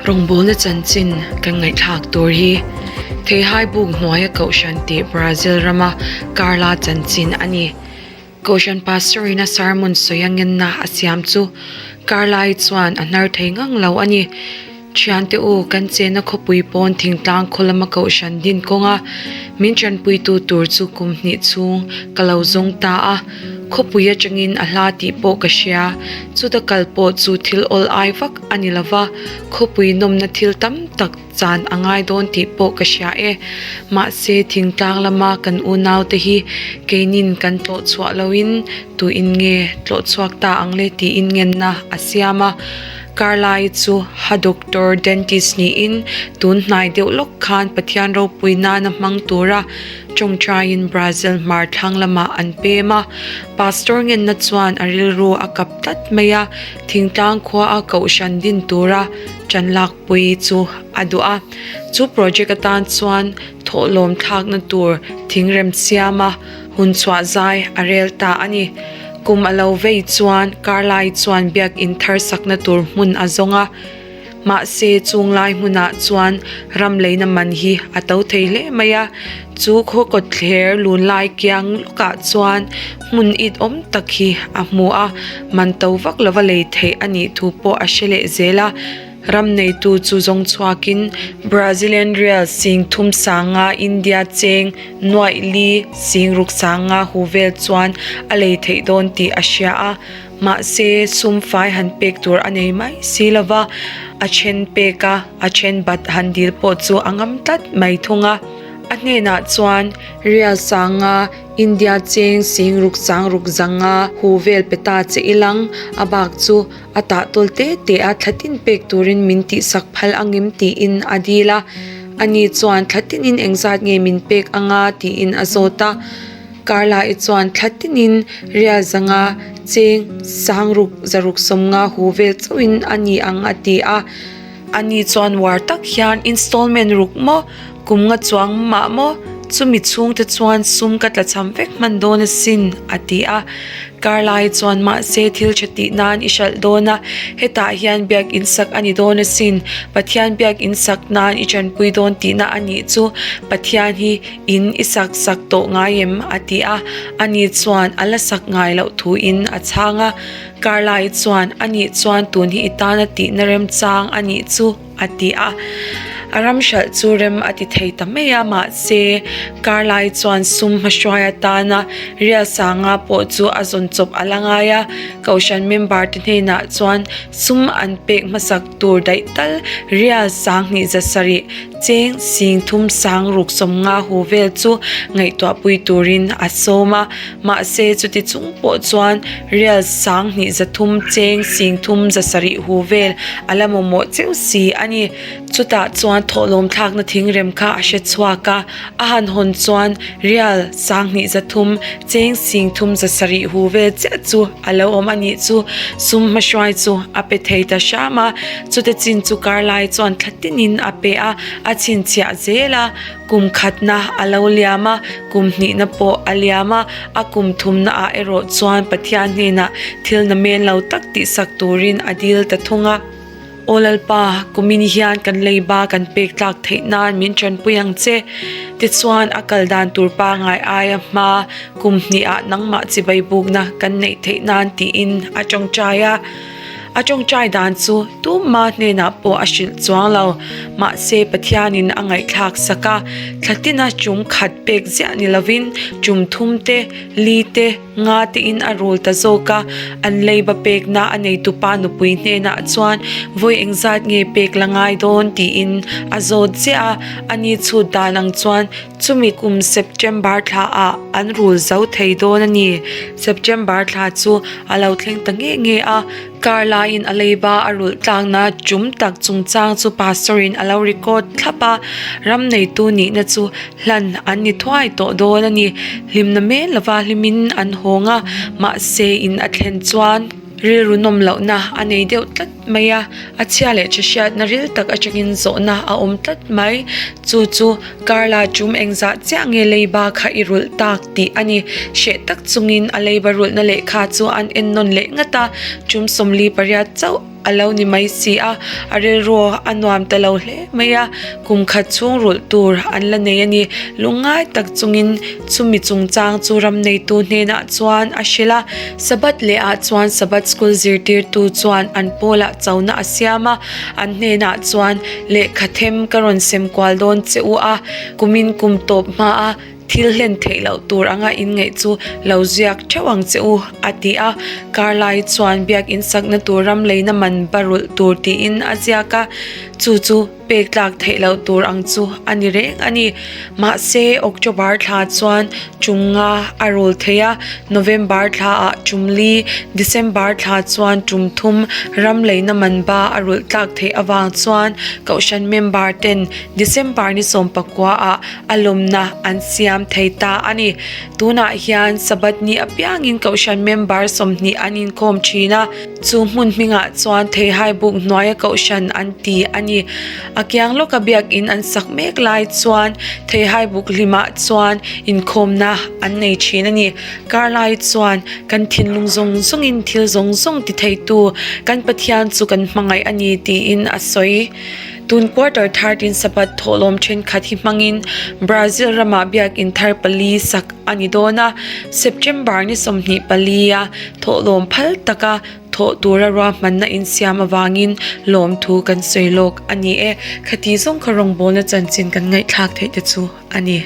Rawngbawlna chanchin kan ngaihthlak tur hi Theihai buk hnuaia Kohhran tih Brazil rama Carla chanchin a ni. Kohhran Pastor in a sermon sawi a ngenna a siam chu Carla-i chuan a hnar thei ngang lo a ni. Thiante u, kan chenna khawpui pawn thingtlang khaw lama kohhran din kawnga min tanpuitu tur chu kum hnih chhung ka lo zawng ta a. Khawpui atangin a hla tih pawh ka hria. Chuta kal pawh chu thil awl ai vak a ni lova, khawpui nawmna thil tam tak chan a ngai dawn tih pawh ka hria e. Mahse, thingtlang lama kan unaute hi keinin kan tlawh chhuah loin tuin nge tlawh chhuak ta ang le tiin ngenna a siam a. Carla-i chu ha doctor, dentist niin tun hnai deuh lawk khan Pathian ropui nana hmang tura tawngtaiin Brazil hmar thlang lamah an pem a. Pastor ngenna chuan a rilru a kap tlat mai a, thingtlang khua a kohhran din tura tan lakpui chu a duh a. Chu project atan chuan thawhlawm thlakna tur thingrem siam a hun chhuah zai a rel ta a ni. Kum a lo vei chuan Carlai chuan biakinn thar sakna tur hmun a zawng a. Mahse chung lai hmunah chuan ram leina man hi a to thei hle mai a. Chu khaw kawtthler lun lai kiang lawkah chuan hmun it awm tak hi a hmu a, man to vak lova lei theih a nih thu pawh a hre leh zel a. Ram neitu chu zawng chhuakin Brazilian real sing thum sanga India cheng nuaih li sing ruk sanga hu vel chuan a lei theih dawn tih a hria a, mahse sum fai han pek tur a nei mai si lova, a then pek a, a then bat han dil pawh chu a ngam tlat mai thung a. A hnenah chuan real sanga India cheng sing ruk sang ruk zanga hu vel pe ta che ilang a bak chu A tah tawl te te a thla tin pek turin min tihsak phal angem tiin a dil a. Ani chuan thla tinin engzat nge min pek anga tiin a zawt a. Carla-i chuan thla tinin rial zanga cheng sangruk zaruk sawmnga hu vel chauhin a ni ang a ti a. Ani chuan uar tak hian installment ruk maw, kum nga chuang mah maw, chumi chhungte chuan sum ka tlachham vek hman dawn asin, a ti a. Carla-i chuan mahse thil tha tih nan i hralh dawn a, hetah hian biak in sak a ni dawn asin, Pathian biak in sak nan i tanpui dawn tihna a nih chu, Pathian hi in i sak sak tawh ngai em? a ti a. Ani chuan a la sak ngai loh thuin a chhang a. Carla-i chuan, A nih chuan tun hi i tana tihna remchang a nih chu, a ti a. A ram hralh chu rem a ti thei ta mai a, mahse, Carla-i chuan sum hmahruai atana Rial Sanga pawh chu a zawn chawp a la ngai a. Kohhran member te hnenah chuan sum an pek hmasak tur daih tal Rial Sanghnih zasarih Cheng sing thum sang ruk sawmnga hu vel chu ngaihtuahpui turin a sawm a, mahse chuti chung pawh chuan rial sang hnih zathum cheng sing thum zasarih hu vel a la mamawh cheu si a ni. Chutah chuan thawhlawm thlakna thingrem kha a hre chhuak a, a han hawn chuan rial sang hnih zathum cheng sing thum zasarih hu vel chiah chu a lo awm a nih chu sum hmahruai chu a pe thei ta hram a, chute chin chu Carlai chuan thla tinin a pe a, a chhinchhiah zel a, kum khatna a lo liam a, kum hnihna pawh a liam a, a kum thumna ah erawh chuan Pathian hnenah thil na men lo tak tihsak turin a dil ta thung a. Aw Lalpa, kumin hian kan leiba kan pek tlak theih nan min tanpui ang che. Tichuan, a kal dan tur pangai aia hma kum hnihah nangmah chibai bukna kan neih theih nan tiin a tawngtai a. A tawngtai dan chu tumma hnenah pawh a hrilh chuang lo. Mahse, Pathianin a ngaihthlak sak a, thlatina tum khat pek ziah ni lovin tum thum te, li te, Nga tiin a rul ta zawk a, an leiba pekna a neitupa nupui hnenah chuan vawi engzat nge pek la ngai dawn tiin a zawt ziah a, ani chhut dan ang chuan chumi kum September thla ah an rul zo thei dawn a ni. September thla chu a lo thleng ta nge nge a, Car laiin a leiba a rulh tlakna tum tak chungchang chu pastor in a lo record thlap a, ram neitu nihna chu hlan an ni thuai tawh dawn a ni. Hlimna mel lova hlimin an hawng a, mahse in a thlen chuan rilru nawm lohna a nei deuh tlat mai a, a chhia leh tha hriatna ril tak atangin zawhna a awm tlat mai. Chu chu Carla tum engzah chiah nge leiba kha i rulh tak tih a ni. Hreh tak chungin a leiba rulhna lehkha chu an ennawn leh ngat a, tum 48 chauh. a lo ni mai si a, a rilru a nuam ta lo hle mai a, kum khat chhung rulh tur an la nei a ni. Lungngai tak chungin chumi chungchang chu ram neitu hnenah chuan a hrilh a, Sabbath leh ah chuan Sabbath school zirtirtu chuan an pawlah chona a siam a, an hnenah chuan lehkha them ka rawn sem kual dawn che u a, kumin kum tawp hma a Thil hlen theih loh tur anga inngaih chu lo ziak theuh ang che u, a ti a. Karlai chuan biakin sakna tur ram leina man ba rulh tur tiin a ziak a, chu chu pek tlak theih loh tur ang chu a ni reng a ni. Mahse, October thla chuan tum nga a rul thei a, November thlaah tum li, December thla chuan tum thum ram leina man ba a rulh tlak theih avang chuan Kohhran member ten December ni sawmpakua ah a lawmna an siam thei ta a ni. Tunah hian Sabbath ni apiangin Kohhran member 20 an inkhawm thin a, chu hmun hmingah chuan Theihai buk hnuaia Kohhran an ti a ni. A kiang lawka biakin an sak mek lai chuan Theihai buk hlimah chuan inkhawmna an nei thin a ni. Karlai chuan kan thinlung zawng zawngin thil zawng zawng ti theitu kan Pathian chu kan hmangaih a ni tiin a sawi. Tun quarter 13 Sabbath thawhlawm thenkhat hi hmangin Brazil ramah biakin thar pali sak a ni dawn a, September ni 24 a thawhlawm phal taka thawh tura ruahmanna insiam avangin lawmthu kan sawi lawk a ni e. Khati zawng kha rawngbawlna chanchin kan ngaihthlak theih te chu a ni.